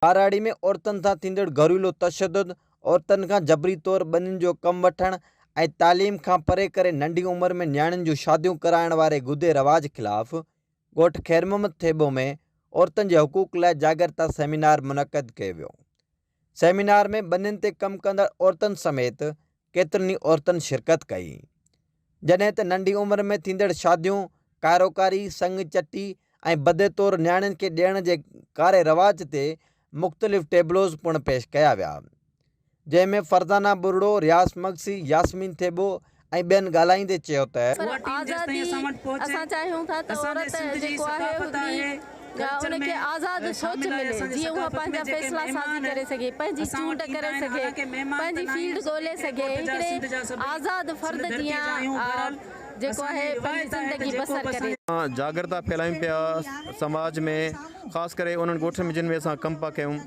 ٻهراڙي ۾ عورتن سان ٿيندڙ گهريلو تشدد، عورتن کان جبري طور ٻنين جو ڪم وٺڻ ۽ تعليم کان پري ڪري ننڍي عمر ۾ نياڻين جون شاديون ڪرائڻ واري گدي رواج خلاف ڳوٺ خير محمد ٿيٻو ۾ عورتن جي حقوق لاء جاڳرتا سيمينار منعقد ڪيو ويو. سيمينار ۾ ٻنين تي ڪم ڪندڙ عورتن سميت ڪيترن ئي عورتن شرڪت ڪئي. جڏهن ته ننڍي عمر ۾ ٿيندڙ شاديون، ڪاروڪاري، سڱ چٽي ۽ بدي طور نياڻين کي ڏيڻ جي ڪاري رواج تي مختلف ٽيبلوز پڻ پيش ڪيا ويا. جنهن ۾ فرزانه ٻرڙو، رياض مگسي، ياسمين ٿيٻو ۽ ٻين ڳالهائيندي چيو ته. پر آزادي اسان چاهيون ٿا ته عورت جيڪو آهي هڪڙي ان کي آزاد سوچ ملي جيئن اها پنهنجا فيصلا سازي ڪري سگهي پنهنجي چونڊ ڪري سگهي پنهنجي فيلڊ ڳولي سگهي هڪڙي آزاد فرد جيان جيڪو آهي پنهنجي زندگي بسر ڪري. جاڳرتا ڦهلايون پيا سماج ۾ خاص ڪري انهن ڳوٺن ۾ جن ۾ اسان ڪم پيا ڪيون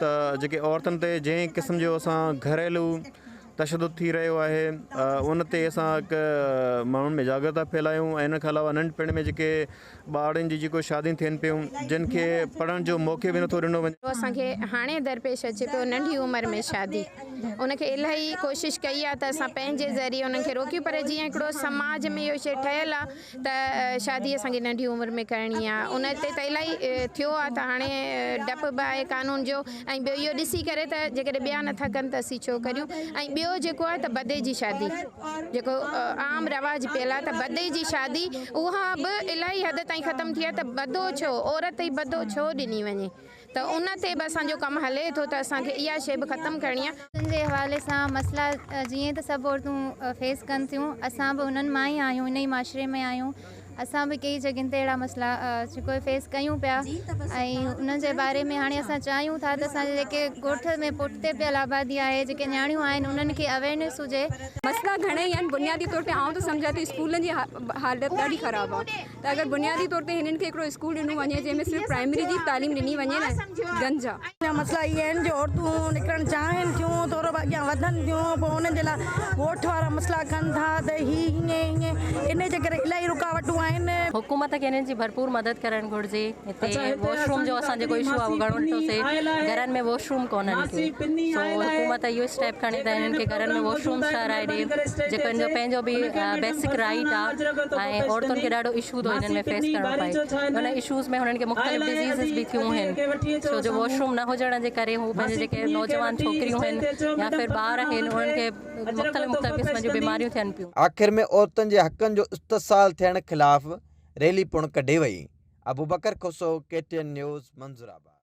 ته جيڪي عورتن تي جنهن قسم جو اسان گهريلو تشدد ٿي رهيو آهي ان تي اسان هڪ ماڻهن ۾ جاڳرتا ڦهلايون ۽ ان کان علاوه ننڍپڻ ۾ جيڪي ٻارڙين جي جيڪو شاديون ٿين پيون جن کي پڙهڻ جو موقعو به نٿو ڏنو وڃي. اسان کي هاڻي درپيش اچي پيو ننڍي عمر ۾ شادي ان کي الاهي ڪوشش ڪئي آ ته اسان پنهنجي ذريعي انهن کي روڪيون پر جيئن هڪڙو سماج ۾ اهو شي ٺهيل آ ته شادي اسان کي ننڍي عمر ۾ ڪرڻي آ ان تي ته الاهي ٿيو آ ته هاڻي ڊپ به آهي قانون جو ۽ ٻيو اهو ڏسي ڪري ته جيڪڏهن ٻيا نٿا ڪن ته اسين ڇو ڪريون ۽ ٻيو جيڪو آهي ته بدي جي شادي جيڪو عام رواج پيل آهي ته بدي جي شادي اها به الاهي حد تائين ختم ٿي آهي ته بدو ڇو عورت ئي بدو ڇو ڏني وڃي ته ان تي به اسان جو ڪم هلي ٿو ته اسان کي اها شيء به ختم ڪرڻي آهي. عورتن جي حوالي سان مسئلا جيئن ته سڀ عورتون فيس ڪن ٿيون اسان به انهن مان ئي آهيون ان ئي معاشري ۾ آهيون اسان به ڪيئي جڳهين تي اهڙا مسئلا جيڪو فيس ڪيون پيا ۽ انهن جي باري ۾ هاڻي اسان چاهيون ٿا ته اسان جي جيڪي ڳوٺ ۾ پٺتي پيل آبادي آهي جيڪي نياڻيون آهن انهن کي اويرنيس هجي. مسئلا گهڻا ئي آهن بنيادي طور تي آئون ته سمجهان ٿي اسڪولن جي حالت ڏاڍي خراب آهي ته اگر بنيادي طور تي هنن کي هڪڙو اسڪول ڏنو وڃي جنهن ۾ صرف پرائمري جي تعليم ڏني وڃي نه گنج آ. جا مسئلا اهي آهن جو عورتون نڪرڻ چاهين ٿيون ٿورو به اڳيان وڌن ٿيون پوء انهن جي لاء ڳوٺ وارا مسئلا ڪن ٿا ته هي هيئن هيئن انهي جي ڪري الاهي رڪاوٽون آهن. حڪومت کي انهن جي ڀرپور مدد ڪرڻ گهرجي هتي واش روم جو اسان جيڪو اشو آهي اهو گهڻو ڏٺو سي گهرن ۾ واش روم ڪونهن ڪي سو حڪومت اهو اسٽيپ کڻي ته انهن کي گهرن ۾ واش رومس ٺهرائي ڏي جيڪو ان جو پنهنجو به بيسڪ رائيٽ آهي ۽ عورتن کي ڏاڍو اشو ٿو انهن ۾ فيس ڪرڻو پئي ان اشوز ۾ هنن کي مختلف ڊزيزز به ٿيون آهن ڇو جو واش روم نه هجڻ جي ڪري هو پنهنجي جيڪي نوجوان ڇوڪريون آهن يا ڦر ٻار آهن انهن کي مختلف مختلف قسم جون بيماريون ٿين پيون. آخر ۾ عورتن جي حقن جو استحصال ٿيڻ خلاف ريلي پڻ ڪڍي وئي. Abubakar Khoso, K T N news, Manzoorabad.